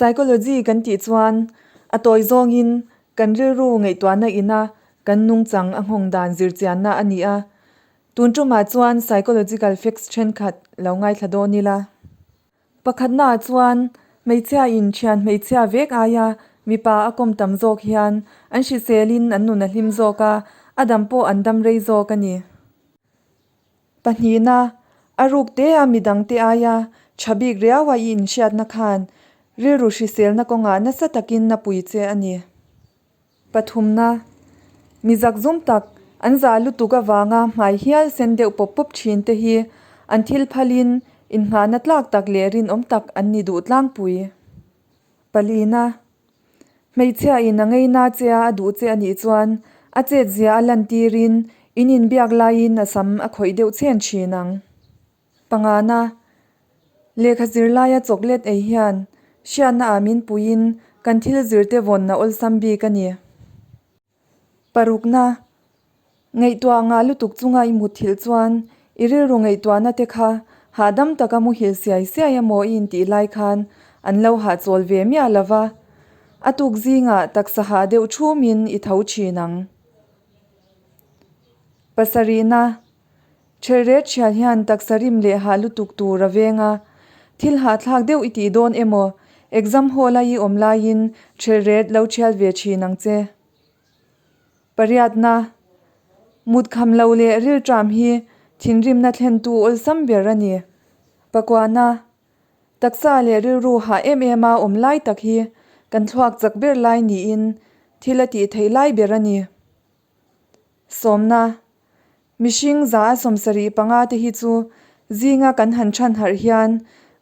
Psychology kan tih chuan a tawi zawngin kan rilru ngaihtuahna ina kan nungchang a nghawng dan zirchianna a ni a. Tun tumah chuan psychological facts thenkhat lo ngaithla dawn ila. Pakhatnaah chuan hmeichhia in thian hmeichhia vek aia mipa a kawm tam zawk hian an hriselin an nun a hlim zawk a, a dam pawh an dam rei zawk a ni. Pahnihna, a ruk te a midangte aia tha bik riau a i inhriatna khan rilru hriselna kawngah nasa takin a pui che a ni. Pathumna, mi zakzum tak, an zah lutuk avanga hmai hial sen deuh pawp pawp thin te hi an thil phalin inngahna tlak tak leh rinawm tak an ni duh tlangpui. Palina, hmeichhia in a ngeina che a a duh che a nih chuan a chetzia a lantirin in inbiak laiin a sam a khawih deuh chhen thin ang. Pangana, lehkha zirlaia chocolate ei hian hriatna ah min puiin kan thil zirte vawnna awlsam bik a ni. Parukna, ngaihtuah ngah lutuk chunga i mutthilh chuan i rilru ngaihtuahna te kha hahdam taka muhil siai siai emaw i intih lai khan an lo hahchawl ve miah lo va, a tuk zingah taksa hah deuh thumin i tho thin ang. Pasarihna, Ṭhelret ṭhial hian taksa rim leh hah lutuk tur a veng a, thil hahthlak deuh i tih dawn emaw, exam hall a i awm laiin ṭhelret lo ṭhial ve ṭhin ang che. Pariatna, Mut kham lo leh rilṭam hi thinrimna thlentu awlsam ber a ni. Pakuana, Taksa leh rilru hah em em a awm lai tak hi kan thluak chak ber lai niin thil a tih theih lai ber a ni. Sawmna, Mihring za a 75 te hi chu zinga kan han chhan harh hian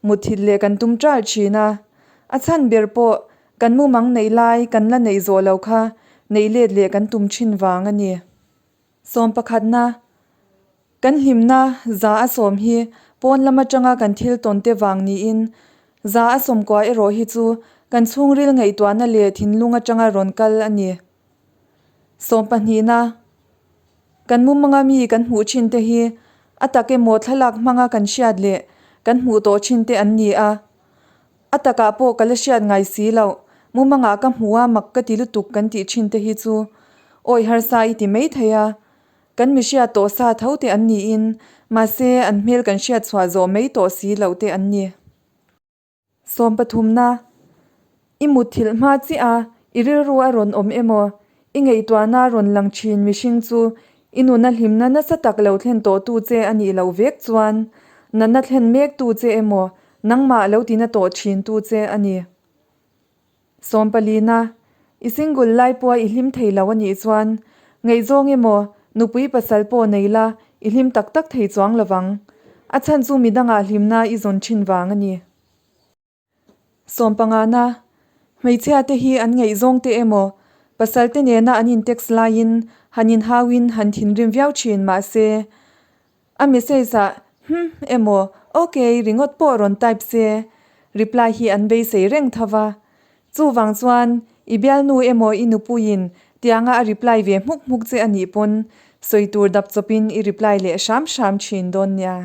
mutthilh leh kan tum ṭalh ṭhin a, a chhan ber pawh kan mumang neih lai kan la neih zawh lo kha neih let leh kan tum ṭhin vang a ni. Sawmpakhatna, Kan hlimna 100 hi pawn lam aṭanga kan thil tawn te vang niin 90% erawh hi chu kan chhungril ngaihtuahna leh thinlung aṭanga rawn kal a ni. Sawmpahnihna, Kan mumanga mi kan hmuh thin te hi a tak emaw thlalak hmanga kan hriat leh kan hmuh tawh thin te an ni a. A takah pawh ka la hriat ngai si loh, mumangah ka hmu a mak ka ti lutuk kan tih thin te hi chu awi harsa i ti mai thei a. Kan mi hriat tawh sa tho te an niin mahse an hmel kan hriat chhuah zawh mai tawh si loh te an ni. Sawm pathumna, I mutthilh hma chiah a, i rilru a rawn awm emaw, i ngaihtuahna a rawn lang thin mihring chu i nuna hlimna nasa tak lo thlen tawhtu che a nih loh vek chuan natna thlen mektu che emaw nangmah lo tina tawh thintu che a ni. Sawm palina, I single lai pawha i hlim thei lo a nih chuan ngaihzawng emaw nupui pasal pawh nei la i hlim tak tak thei chuang lovang. A chhan chu midangah hlimna i zawn thin vang a ni. Sawm pangana, Hmeichhia te hi an ngaihzawng te emaw pasal te nena an in text laiin han inhauin han thinrim viau thin mahse A message ah Hm emaw Ok ringawt pawh rawn type se reply hi an beisei reng tho va. Chuvang chuan i bialnu emaw i nupuiin tianga a reply ve hmuk hmuk che a nih pawn sawi tur dap chawpin i reply leh hram hram thin dawn nia.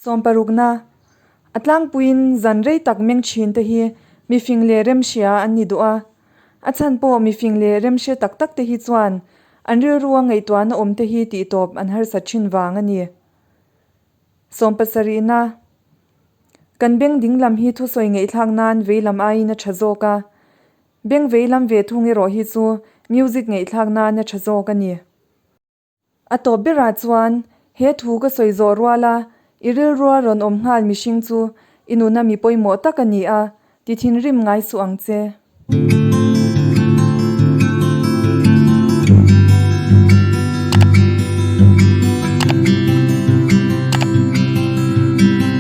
Sawmparukna, A tlangpuiin zan rei tak meng thin te hi mifing leh remhria an ni duh a. A chhan pawh mifing leh remhre tak tak te hi chuan an rilrua ngaihtuahna awm te hi tihtawp an harsat thin vang a ni. Sawmpasarihna, Kan beng ding lam hi thusawi ngaihthlak nan vei lam aiin a tha zawk a. Beng vei lam ve thung erawh hi chu music ngaihthlak nan a tha zawk a ni. A tawp berah chuan he thu ka sawi zawh rual a, i rilrua rawn awm nghal mihring chu i nuna mi pawimawh tak a ni a, ti thinrim ngai suh ang che.